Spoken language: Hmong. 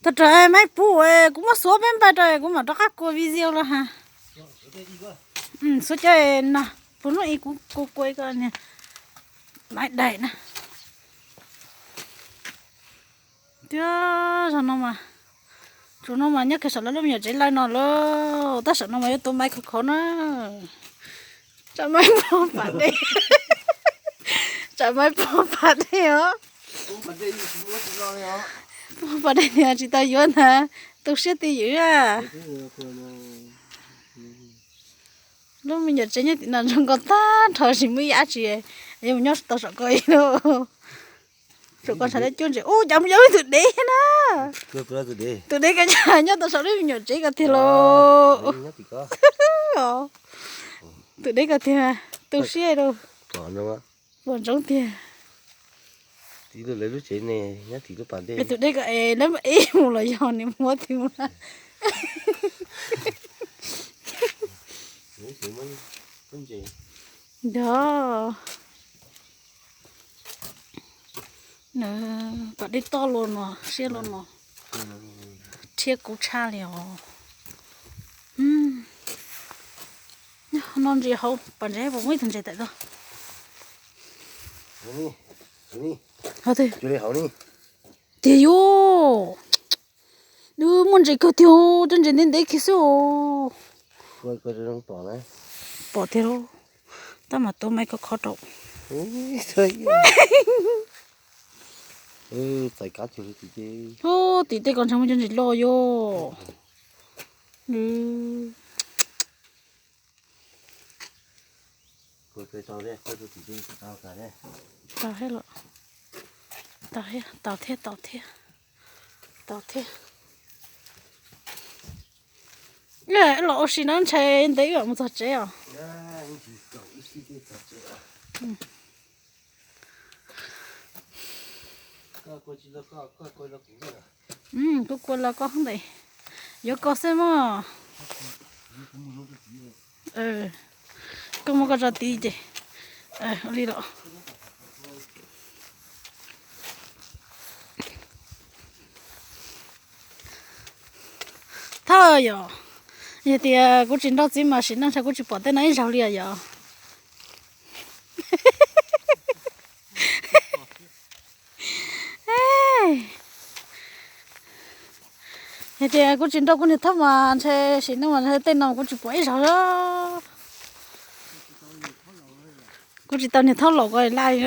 Tus rawm maib pub, kuv muab xuav peb npawg rau kuv mam rov qab kua video los ha. Xuav cov no, puas hnub ib kuv kua kua ib ko niag maib daim na. Tiag, zaum no mas, zaum no mas nyob kiag saum lawv lub me nyuam tsev lawm no lauj, tab saum no mas yuav tuav maiv khov khov na. Tsam maiv puag pas dej, tsam maiv puag pas dej os. Puag pas dej tias tsis tau yuav ntag, tu siab twj ywm a. Lub me nyuam tsev nyob tim no zoo nkauj tag nrho, tsis muaj ib yam tsi, yuav mus nyob tau saum ko ib lub. Saum ko ntshav teb cuab ntses, ub, cas mus yuav ib tug dev na. Tus dev ko cas nyob tau saum lub me nyuam tsev ko tiag lauj. Tus dev ko tiag, tu siab lauj. Pom ntsoov tiag. Tus dev ko es lawv ib mus los yog nws muab tus na. Yog. Pas dej toj los no, siab los no, rhiab kub tshaj li os. No ntses hauv pas ntses puas muaj ib tug ntses tawm tau. Tiag yus, nws muaj ntses kawg tiag, cov ntses ntev ntev kiag xwb os. Pom tiag lauj, tab mas tuav maiv khov khov rau. Tim tej ko ntshe muaj cov ntses loj yus. Tau thiab, tau thiab, tau thiab, tau thiab. Los ua si no ntshai ntev wb mam mus txog tsev os. Kuv kua los koj ntawm, yuav koj xwb mog. Koj muab koj tso tid ces ua li los. Thawj yom, yog tias kuv tsis nrauj txiv mas sim neej ntshai kuv tsis pom tej no ib zaug li os yom. Yog tias kuv tsis nrauj kuv niag thob mas ntshai sim neej mas ntshai tej no kuv tsis pom ib zaug. Kuv tsis tau niag thob laus ko laj.